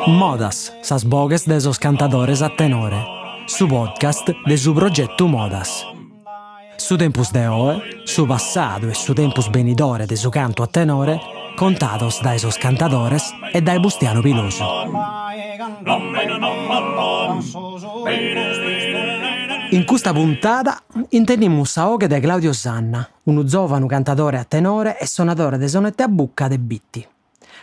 Modas, sas boghes de sos cantadores a tenore, su podcast de su progetu Modas. Su tempus de oe, su passadu e su tempus benidore de su cantu a tenore contados dae sos cantadores e dae Bustianu Pilosu. In custa puntada intendimus sa 'oghe de Claudio Sanna, unu zòvanu cantadore a tenore e sonadore de sonete a bucca de Bitti.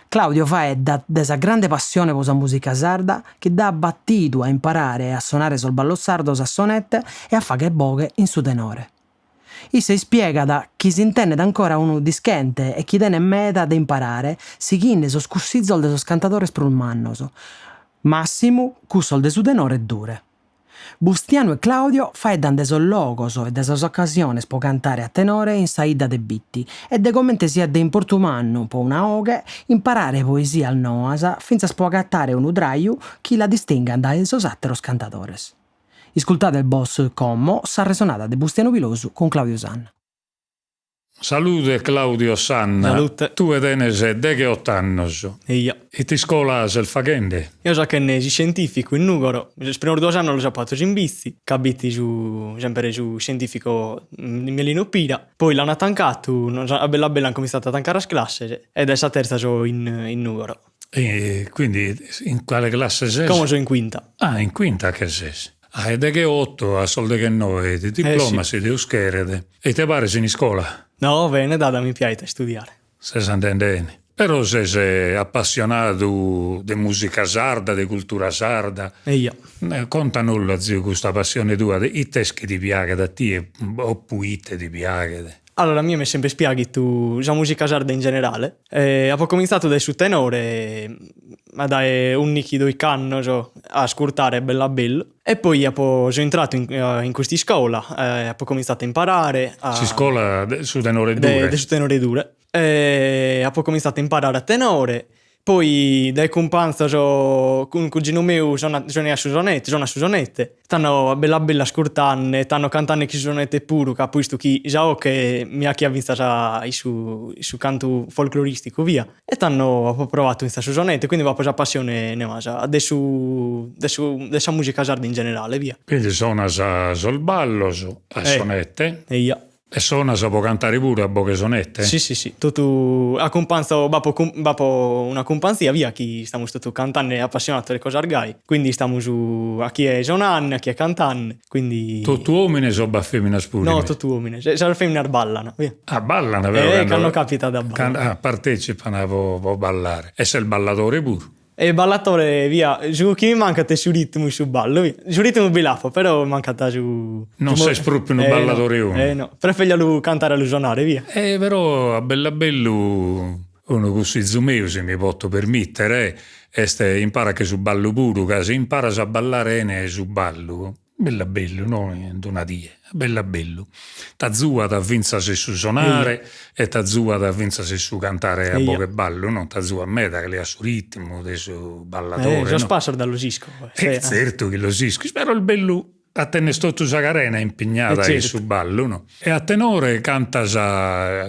Claudio faeddat de sa grande passione po sa mùsica sarda chi dd'at batidu a imparare a sonare sos ballos sardos a sonete e a fagher boghe in su tenore. Isse ispiegat chi s'intendet ancora unu dischente e chi tenet meda de imparare sighinde sos cussizos de sos cantadores prus mannos, màssimu cussos de su tenore Dure. Bustianu e Claudio faeddan de sos logos e de sas ocasiones po cantare a tenore in sa 'idda de Bitti e de comente siat de importu mannu po una 'oghe imparare poesias noas fintzas po agatare unu traju chi la distingan dae sos àteros cantadores. Iscultade bos como s'arresonada de Bustianu Pilosu cun Claudio Sanna. Salude Claudio Sanna. Salute. Tue tenes degheot'annos. Eja. Ite iscola ses faghende? Eo so achende s'iscientificu in Nugoro, sos primos duos annos los apo atos in Bitzi, ca b'it su sempre su scientifico Mialinu Pira, poi l'an tancatu, a bellu a bellu an comintzatu a tancare sas classes e dae sa terza so in in Nugoro. E quindi in cale classe ses? Como so in quinta. Ah, in quinta che ses. Ah, e degheoto a sos deghennoe ti diplomas si Deus cheret. E ite pares in iscola? No, bene, dada mi piaghet a istudiare. Ses andende 'ene. Però ses appassionadu de musica sarda, de cultura sarda. Eja. Contanos azigu custa passione tua, ite est chi ti piaghet a tie o puite ti piaghet? Allora a mie m'est sempre piaghitu sa musica sarda in generale e apo comintzatu dae su tenore, ma dae unnichi doich'annos a ascurtare bellu a bellu e poi apo so intratu in in custa iscola e apo comintzatu a imparare a S'iscola de su tenore Dure. De su tenore Dure e apo comintzatu a imparare a tenore Poi dae cumpanzos cun cuginu meu sonaiat su sonete, sonat su sonete, tando a bellu a bellu ascurtande, tando cantande chin su sonete puru, ca apo 'istu chi sa 'oche mi 'achiat finzas in su in su cantu folcloristicu via, e tando apo provatu finzas su sonete, quindi b'apo sa passione nemas de su de su de sa musica sarda in generale via. Quindi sonas sos ballos a sonete. Eia. E sonas po cantare puru a boghe sonete? Si si si, totu acumpanzo, b'apo b'apo una cumpanzia via chi istamus totu cantande appassionados de cosas gai, quindi istamus a chie sonande, a chie cantande, quindi. Totu omines o b'at feminas puru? No, totu omines, sas feminas ballan, via. Ah ballan però cando. Eh cando capitat ballan. Ah partecipan po po ballare. E ses balladore puru? E ballatore via, su chi mi mancat est su ritmu in su ballu, via. Su ritmu bi l'apo, però mi mancat su. Non ses propriu unu balladore 'onu. Eh no, preferio a lu cantare a lu sonare, via. Eh però a bellu a bellu unu cussizu meu, si mi poto permittere, est impara·che su ballu puru, ca si imparas a ballare 'ene su ballu Bellu a bellu, no in d'una die, a bellu a bellu. T'azuat fintzas in su sonare e t'azuat fintzas in su cantare a boghe 'e ballu, no, t'azuat meda ca leas su ritmu de su balladore, no. Sos passos da los isco. E tzertu chi los ischis, però est bellu a tenner totu sa carena impignada in su ballu, no. E a tenore cantas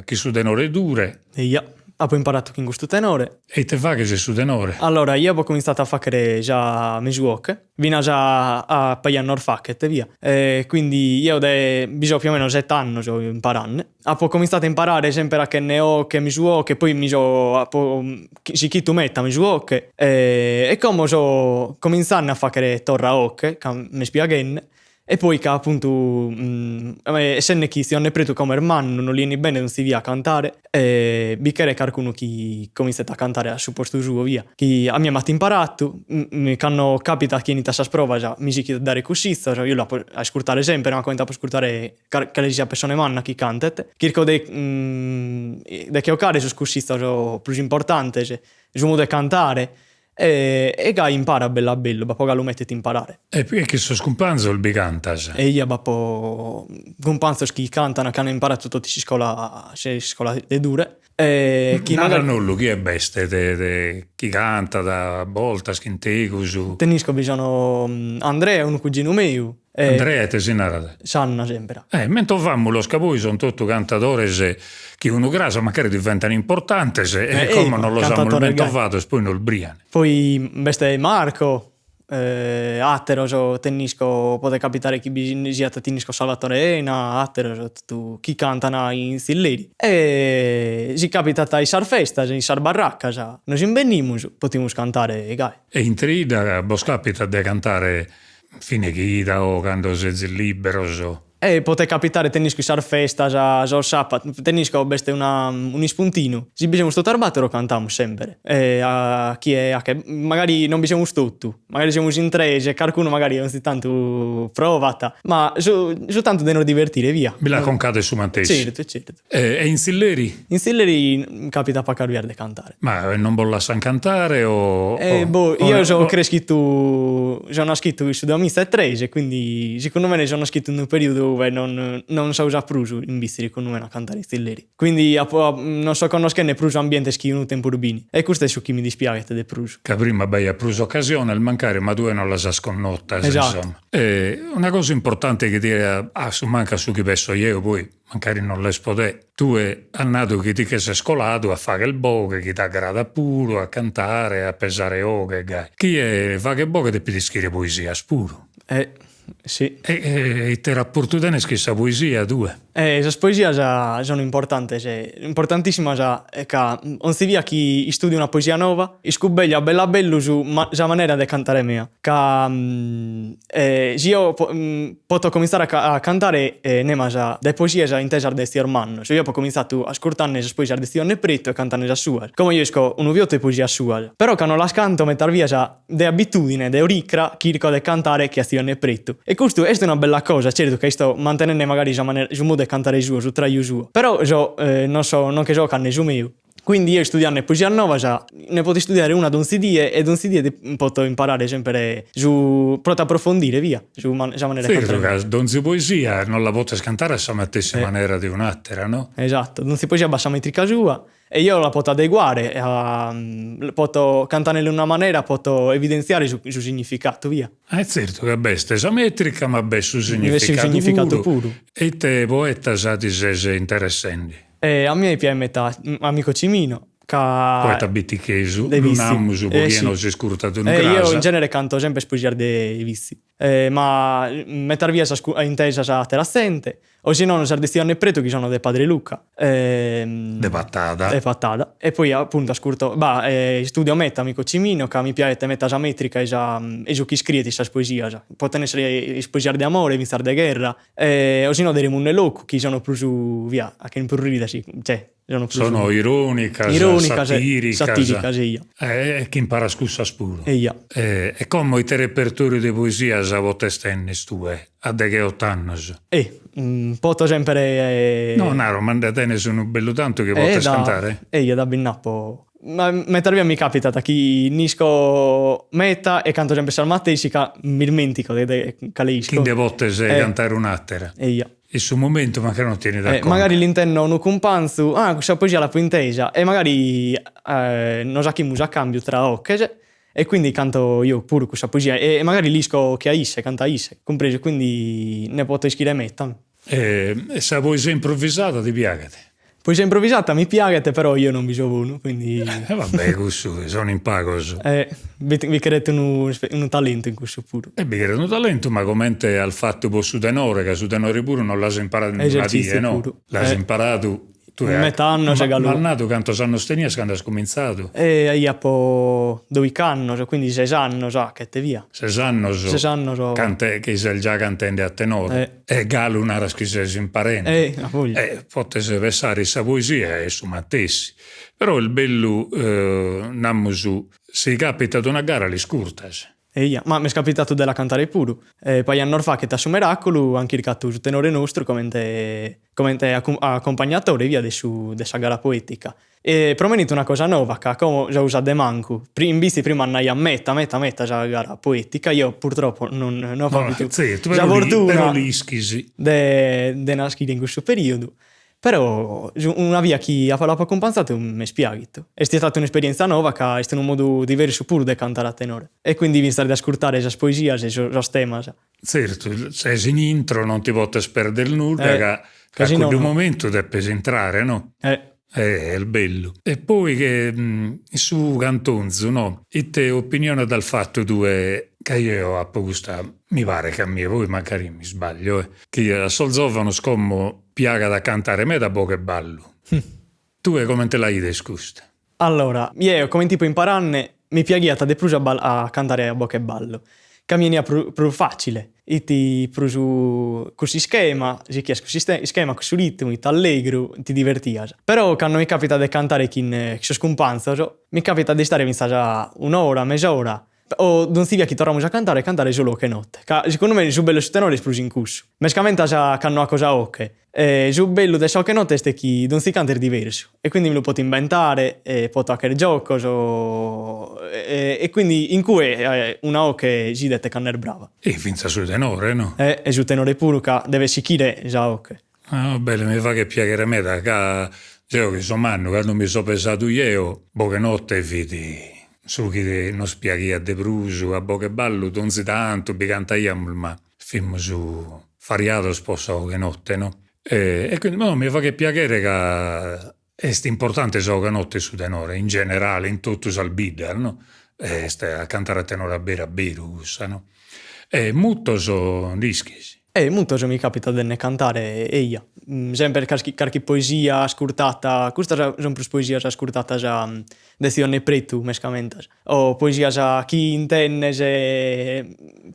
chin su tenore Dure. Eja. Apo imparatu chin custu tenore. E ite faghes in su tenore? Allora, eo apo comintzatu a faghere sa mesu 'oche, finas a a pagu annos faghet, via. E quindi eo dae bi so più o meno set'annos imparande. Apo comintzatu a imparare semper achende 'oche, mesu 'oche, poi mi so apo sichitu meta mesu 'oche e como so comintzande a faghere torra 'oche, ca m'est piaghende E poi ca apuntu essende chi tziu 'Anne Pretu como est mannu non li 'enit bene donzi via a cantare e bi cheret carcunu chi comintzet a cantare a su postu suo via, chi a mie m'at imparatu, cando capitat chi 'enit a sas provas mi sichit a dare cussizos, eo l'apo a iscurtare sempre, ma comente apo a iscurtare cale si siat pessone manna chi cantet, chirco de de che 'ocare sos cussizos prus importantes, su modu 'e cantare E e gai imparo a bellu a bellu, b'apo galu meta ite imparare. E chin sos cumpanzos bi cantas? Eia, b'apo cumpanzos chi cantan, chi an imparatu totu in s'iscola s'iscola de Dure e chi magari. Nara·nos·lu chie b'est de de chi cantat a boltas chin tegus. Tenisco bi sono Andrea, unu cuginu meu. Andrea ite si narat? Sanna sempre. Eh, mentovamulos ca poi son totu cantadores chi unu cras mancari diventan importantes e como non los amus mentovados poi nos brian. Poi b'est Marco, Ateros tennisco podet capitare chi bi siat tennisco Salvatore Ena, ateros totu chi cantan in tzilleri. E si capitat in sas festas, in sas barracas, nos imbenimus, potimus cantare gai. E intre 'idda bos capitat de cantare fine chida o cando sezis liberos? E potet capitare tennisco in sas festas, sos sapatos, tennisco b'est una un'ispuntinu, si bi semus totu battoro cantamus sempre, e a chie 'achet, magari non bi semus totu, magari semus in tres e carcunu magari onzi tantu provat, ma su su tantu de nos divertire via. Bi la concades su matessi. Certu, certu. E in tzilleri? In tzilleri capitat pagas bias de cantare. Ma non bos lassan cantare o. Boh, io so creschitu, so naschitu in su duamiza e tres e quindi segundu mene so naschitu in unu periodu ue non non s'ausat prus in Bitti segundu mene a cantare in tzilleri. Quindi apo non so connoschende prus ambientes chi unu tempus b'in e custu est su chi mi dispiaghet de prus. Ca prima b'aiat prus ocasiones mancari ma tue non las as connotas insomma. Una cosa importante chi diria a su mancu a su chi pesso jeo poi mancari non l'est po te, tue as nadu chi ti che ses coladu a fagher boghe, chi t'agradat puru a cantare, a pesare 'oghe e gai. Chie faghet boghe depit ischire poesias puru. Eh si. E ite rapportu tenes chin sa poesia tue? Eh sas poesias sono importantes, importantissimas ca onzi bia chi istudio una poesia nova iscubeglio a bellu a bellu su sa manera de cantare mea, ca si eo Poto comintzare a cantare nemas de poesias intesas de tzios mannos. Eo apo comintzatu ascurtanne sas poesias de tziu 'Anne Pretu e cantanne sas suas. Como eo isco unu fiotu 'e poesias suas. Però cando las canto metas bias de abitudine, de oricra, chirco de cantare che a tziu 'Anne Pretu. E custu est una bella cosa, certu ca isto mantenende magari sa manera, su modu 'e cantare suo, su traju suo. Però so non so non che so 'ocanne su meu. Quindi eo istudianne poesias novas ne poto istudiare una donzi die e donzi die poto imparare sempre su poto approfondire via su sa manera 'e cantare. Certu ca donzi poesia non la potes cantare a sa matessi manera de un'attera no? Esatto, donzi poesia b'at sa metrica sua e eo la poto adeguare a poto cantandela in una manera poto evidentziare su su significatu via. Ah tzertu ca b'est sa metrica ma b'est su significadu puru. E ite poetas ti ses interessendi? E a mie piaghet meda Amico Cimino ca. Poeta bittichesu, lu namus po chie nos iscurtat unu cras. Eo in genere canto sempre poesias de Bitzi, ma medas bias intesas a atera zente, o si nono sas de tziu 'Anne Pretu chi sono de Padre Luca. De Patada. De Patada. E poi appuntu ascurto, bah, istudio meda Amico Cimino ca mi piaghet meda sa metrica e sa e su chi iscriet in sas poesias, poten essere is poesias de amore, finzas de gherra E o si no de Remunnu 'e Locu chi sono prus via, 'achen prus ridere si, cioè, sono prus. Sono ironicas, ironicas, satiricas. Satiricas, eia. E chi imparas cussas puru. Eia. E como ite repertoriu de poesias potes tenner tue a degheot'annos? E poto sempre. No, naro, ma nde tenes unu bellu tantu chi potes cantare? Eia, da bi nd'apo Ma medas bias mi capitat chi nd'isco meta e canto sempre sas matessi ca m'ismentico de cale isco. Chi nde potes cantare un'atera. Eia. In su momentu mancari non ti 'enit a conca. Magari l'intenno unu cumpanzu, ah cussa poesia l'apo intesa e magari nos 'achimus a cambiu tra 'oches e quindi canto eo puru cussa poesia e magari l'isco che a isse, cantu a isse, cumpresu, quindi nde poto ischire meta. E sa poesia improvisada ti piaghet? Poesia improvisata mi piaghet, però eo non bi so bonu, quindi. E va bè, cussu sono in pagos. Bi cheret unu unu talentu in cussu puru. E bi cheret unu talentu, ma comente as fatu po su tenore, ca su tenore puru non l'as imparadu in una die, no? L'as imparadu Tue Meta annos e galu. M'as nadu cantos annos tenias cando as cumintzadu? E apo doich'annos, quindi ses annos 'achet via. Ses annos. Ses annos. Cante chi ses già cantende a tenore. E galu naras chi ses imparende. E a voglia. E potes pessare sa poesia est su matessi. Però est bellu, namus, si capitat una gara l'iscurtas. Eia, ma m'est capitatu de la cantare puru. E pagu annos fachet a su Meraculu an chircatu su tenore nostru comente comente accompagnatore via de su de sa gara poetica. E pro mene 'it una cosa nova ca como s'ausat de mancu. In Bitzi prima andaiat meta meta meta sa gara poetica, eo purtroppo non no apo apitu sa fortuna de de naschire in cussu periodu. Però una bia chi l'apo acumpanzadu m'est piaghidu. Est istata un'esperienza nova ca est unu modu diversu puru de cantare a tenore e quindi finzas de ascurtare sas poesias e sos temas. Zertu, ses in intro, non ti potes perder nudda ca a cuddu momentu depes intrare, no? Est bellu. E poi che in su cantonzu, no, ite opinione t'as fatu tue, ca jeo apo custa, mi paret che a mie, poi mancari mi isbaglio, eh, chi a sos zovanos como piaghet a cantare meda a boghe 'e ballu. Tue comente la 'ides custa? Allora, jeo comente ipo imparanne mi piaghiat de prus a a cantare a boche 'e ballu, ca mi 'eniat prus prus facile, 'it prus cussu ischema, sighias cussu ischema, cussu ritmu, 'it allegru, ti divertias. Però cando mi capitat de cantare chin sos cumpanzos, mi capitat de istare finzas un'ora, mes'ora O donzi bia chi torramus a cantare, cantare solu 'oche 'e notte, ca segundu mei su bellu 'e su tenore est prus in cussu, mescamente cando 'aco sa 'oche, su bellu de sa 'oche 'e notte est chi donzi cantu est diversu e quindi mi lu poto imbentare e poto 'achere giocos e quindi in cue una 'oche si 'idet cando est brava. E finzas su tenore no? E su tenore puru ca devet sichire sa 'oche. Ah bene, mi faghet piaghere meda ca jeo chi so mannu, cando mi so pesadu jeo, boghe 'e notte fit su chi nos piaghiat de prus, a boghe 'e ballu donzi tantu bi cantaiamus ma fimus fariados po sa 'oghe 'e notte no, e quindi no mi faghet piaghere ca est importante sa 'oghe 'e notte e su tenore in generale in totu sas biddas no, est a cantare a tenore a beru a beru cussa no, e mutos nd'ischis E mutos mi capitat de nde cantare eia, semper carchi carchi poesia ascurtata, custas sun prus poesias ascurtatas de tziu 'Anne Pretu mescamente, o poesias chi intendes,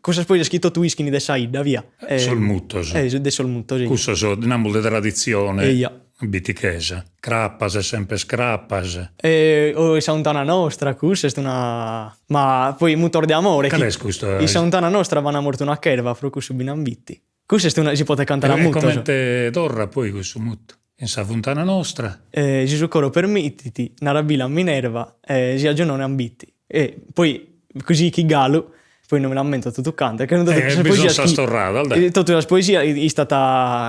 cussas poesias chi totu ischin de sa 'idda via. Sos mutos. De sos mutos, eia. Cussos, namus, de traditzione. Eia. Bitichesa. Crapas e sempre crapas. E o in sa 'untana nostra, cussa est una ma poi mutos de amore. Cale est custa? In sa 'untana nostra b'ana mortu una cherva, pro cussu bi n'an Bitti. Cussa est una, si potet cantare a mutos. E comente torrat poi cussu mutu? In sa funtana nostra. Si su coro permittit, narabila a Minerva, si a Giunone ambitti. E poi così chi galu, poi non mi l'ammento totu cantu, ca totu cussas poesias chi, torradas, dai. Totu sas poesias istat,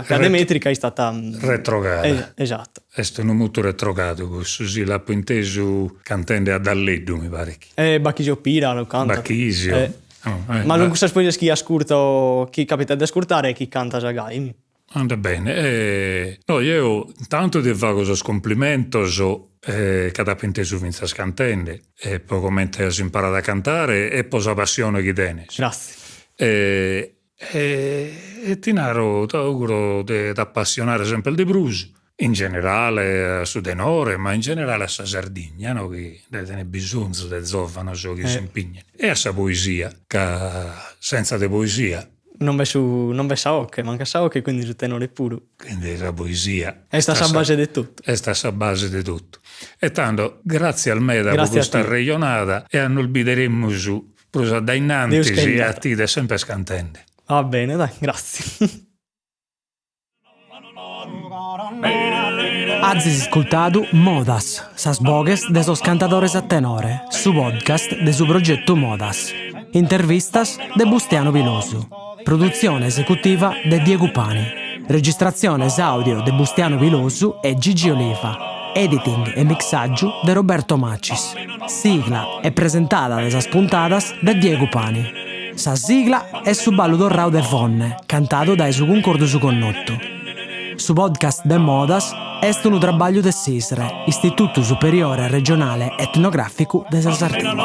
ca de metrica istat Retrogada. Esatto. Est unu mutu retrogadu cussu, si l'apo intesu cantende a Dalleddu mi paret chi. E Bachisio Pira lu cantat. Bachisio. Ma sun cussas poesias chi ascurto, chi capitat de ascurtare e chi cantas gai. Andat bene. E no, jeo intantu ti fago sos cumplimentos ca t'apo intesu fintzas cantende e pro comente as imparadu a cantare e pro sa passione chi tenes. Gratzias. E e ti naro, t'auguro de t'apassionare semper de prus, in generale a su tenore, ma in generale a sa Sardigna, no, chi nde tenet bisonzu de zovanos chi s'impignen, e a sa poesia, ca sentza de poesia Non b'est su non b'est sa 'oche, mancat sa 'oche quindi su tenore puru. Quindi sa poesia est a sa base de totu. Est a sa base de totu. E tando, gratzias meda pro custa arrejonada e a nos bideremus prus a dae innantis e a ti 'ider semper cantende. Va bene, dai, gratzias. Azis iscultadu Modas, sas boghes de sos cantadores a tenore, su podcast de su progetu Modas. Intervistas de Bustianu Pilosu. Produtzione esecutiva de Diegu Pani. Registratziones àudio de Bustianu Pilosu e Gigi Oliva. Editing e mixàgiu de Roberto Macis. Sigla e presentada de sas puntadas de Diegu Pani. Sa sigla est su ballu torrau de Fonne, cantadu dae su Cuncordu Su Connotu. Su podcast de Modas est unu trabagliu de s'ISRE, Istitutu Superiore Regionale Etnogràficu de sa Sardigna.